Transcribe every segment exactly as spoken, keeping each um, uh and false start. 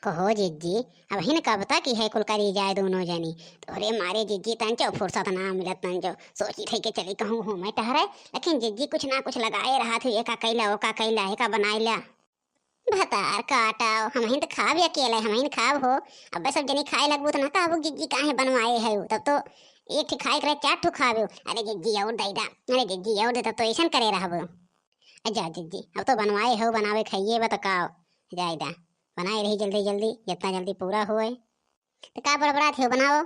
कहो जिज्जी, अबहिन कब तक इहे कुल करी जाए दोनों जनी? तोहरे मारे जिज्जी तंचो फुर्सत ना मिलत तंचो। सोची थे कि चली कहूँ घूमे टहरे, लेकिन जिज्जी कुछ ना कुछ लगाए रहत हो, एका कैला, ओका कैला, एका बनाइला। भतार काटाओ, हमहिन त खाब अकेले, हमहिन खाब हो। अबे सब जनी खाए लगबू त ना कहबू जिज्जी काहे बनवाए है उ? तब तो एक ठे खाए के रहे, चार ठो खाबे। अरे जिज्जी और दे दा, अरे जिज्जी और दे, तब तो ऐसन करे रहबू। अ जा जिज्जी, अब तो बनवाए हो, बनावे खाइए बा त का हो? जाए दा, बनाए रही जल्दी जल्दी, जितना जल्दी पूरा होए। त का बड़बड़ात हो, बनाओ,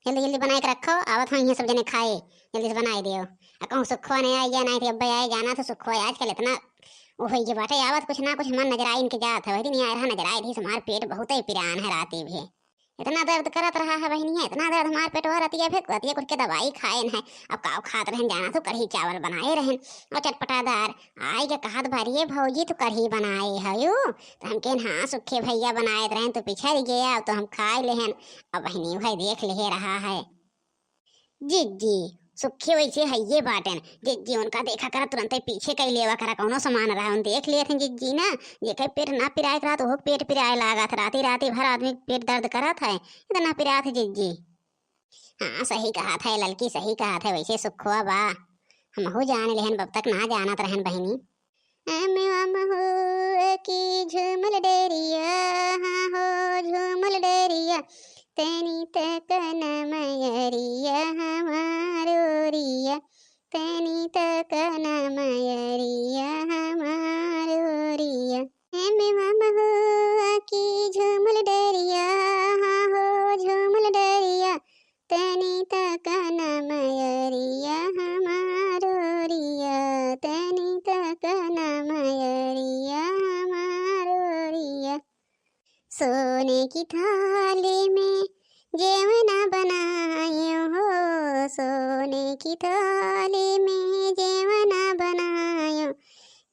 जल्दी जल्दी बनाए के रखो, आवत हो इहाँ सब जने खाए, जल्दी से बनाए दियो। आ कहूँ सुखवा नहीं आई या नहीं थे अब्बे आए, जाना तो सुखवा आजकल इतना वो होई के बाटे, आवत कुछ ना कुछ मन नजर आई इनके जात है, वही दिन यहाँ रहा नजर आई थी, हमार पेट बहुत ही पिरान है राती भी। इतना दर्द करत रहा है बहिनिया, इतना दर्द हमार पेटवा रतिया, फिर रतिया कुछ के दवाई खाए न है। अब काव खात रहन जाना तो कढ़ी चावल बनाए रहन और चटपटादार। आई के कहत बारी, "ए भौजी, तू कढ़ी बनाए हयू?" तो हम कहन, "हाँ, सुखे भैया बनाए रहन, तू पिछड़ गया, अब तो हम खाए लेहन।" अब बहिनी भाई देख ले रहा है। जिज्जी, सुखे वैसे हइये बाटेन। जिज्जी उनका देखा करा, तुरंते पीछे कई लेवा करा, कौनो सामान रहा, उन देख लेत हैं जिज्जी ना, जेके पेट ना पिराए के रहत, ओहो पेट पिराए लागत, राती राती भर आदमी के पेट दर्द करत है, इतना पिरात है जिज्जी। हाँ, सही कहत है ललकी, सही कहत है, वैसे सुखवा बा, हमहू जान लेहन, बब तक ना जानत रहन बहिनी। अमवा महुआ की झूमल डरिया, हाँ हो झूमल डरिया, तनी तक न मयरिया हमार ओरिया, तनी तक न मयरिया हमार ओरिया। अमवा महुआ की झूमल डरिया, हाँ हो झूमल डरिया, तनी तक न मयरिया हमार ओरिया, तनी तक न मयरिया हमार ओरिया। सोने की थाली में जेवना बनायो हो, सोने की थाली में जेवना बनायो,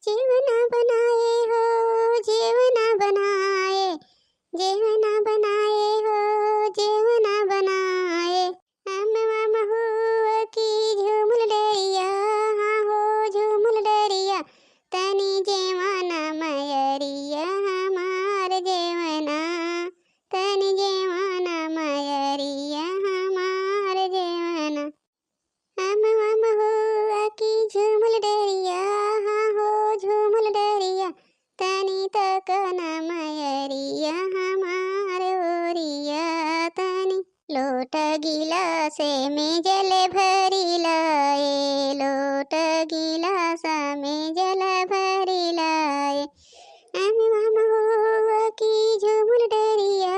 जेवना बनाए हो, जेवना बनाए, जेवना बनाए हो, जेवना बनाए। अमवा महुआ की झूमल डरिया, हाँ हो झूमल डरिया, तनी जेवना मयरिया हमार जेवना, तनी जेवना मयरिया हमार जेवना। अमवा महुआ की झूमल डरिया, हाँ हो झूमल डरिया, तनी तक न मयरिया हमार ओरिया, तनी लोटा गिलास में जल भरी लाए, लोटा गिलास में जल भरी लाए। अमवा महुआ की झूमल डरिया,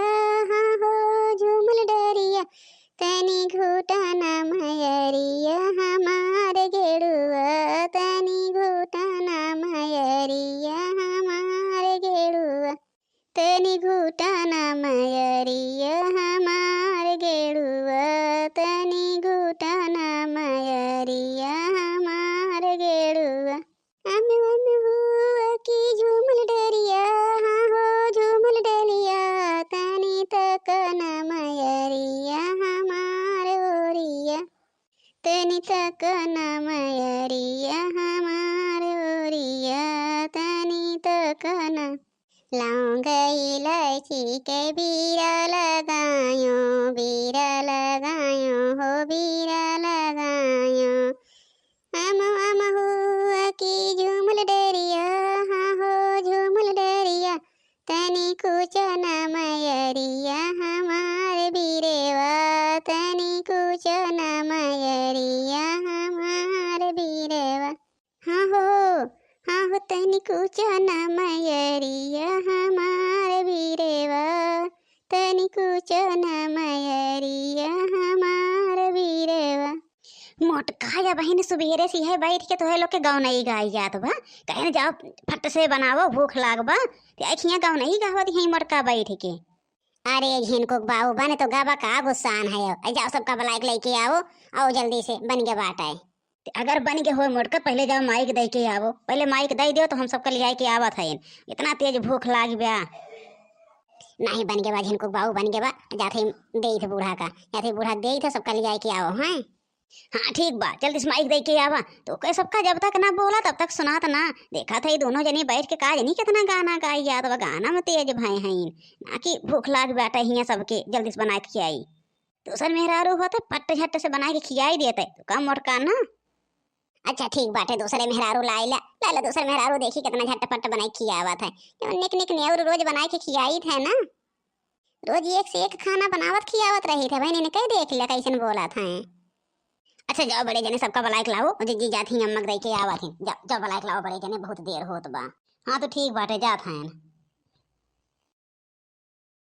हाँ हो झूमल डरिया, तनी घुटना मयरिया हमार गेड़ुआ, तनी घुटना मयरिया हमार गेड़ुआ, तनी घुटना मयरिया हमार गेड़ुआ, तनी घुटना मयरिया हमार गेड़ुआ। अमवा महुआ की झूमल डरिया, हाँ हो झूमल डरिया, तनी तक न मयरिया हमार ओरिया, तनी तक न मयरिया हमार ओरिया, तनी तक न। लौंग इलायची के बीरा लगायो, बीरा लगायो हो, बीरा लगायो। अमवा महुआ की झूमल डरिया, हाँ हो झूमल डरिया, तनी कुचना मयरिया हमार बीरेवा, तनी कुचना मयरिया हमार बीरेवा। हाँ हो, हाँ हो, तनी कुचना मयरिया हमार बीरेवा, तनी कुचना मयरिया हमार बीरेवा। मोटका या बहिन सुबेरे से है बैठ के तोहे लोग के गौनई गाई जात बा। कहे न जाओ फट से बनावो, भूख लाग बा। ते आखियाँ गौनई गावत है मोटका बैठ के। अरे झिनकुक बाबू, बन तो गवा का गुस्सान है। ए जाओ सबका बुलाए के लेके आओ, आओ जल्दी से, बन गया बाटा है। ते अगर बन गया हो मोटका, पहले जाओ माइक दे के आओ, पहले माइक दे दियो तो हम सबका ले जाए के आवत है। इतना तेज भूख लाग बा। नहीं बन गया बा झिनकुक बाबू, बन गया बा, जाते दे थे बूढ़ा का, जाते बूढ़ा दे थे सबका ले जाए के आओ, हैं। हाँ ठीक बा, जल्दी से माइक दे के आवा। तो कहे सबका जब तक ना बोला तब तक सुनात ना। देखा था ये दोनों जने बैठ के का जनी कितना गाना गाई जात बा, गाना में तेज भय हैं। ना कि भूख लाग बाटे हियाँ सबके, जल्दी से बनाए के खियाई। दूसर मेहरारू होते पट्ट झट्ट से बनाए के खियाई देते, तो कम मोटका ना। अच्छा ठीक बाटे, दूसरे मेहरारू लाई ला, ला ला दूसरे मेहरारू देखी कितना झटपट बनाए खियावत है। जब निक निक नेउर रोज बनाए के खियाई थे ना, रोज एक से एक खाना बनावत खियावत रही थे, बहन इनके देख ले कैसन बोलत हैं। अच्छा जाओ बड़े जने सबका बुलाए के लाओ, जी जी जात ही अम्मा के दे के आवत ही, जाओ जाओ बुलाए के लाओ बड़े जने, बहुत देर होत बा। हाँ तो ठीक बाटे जात हैं।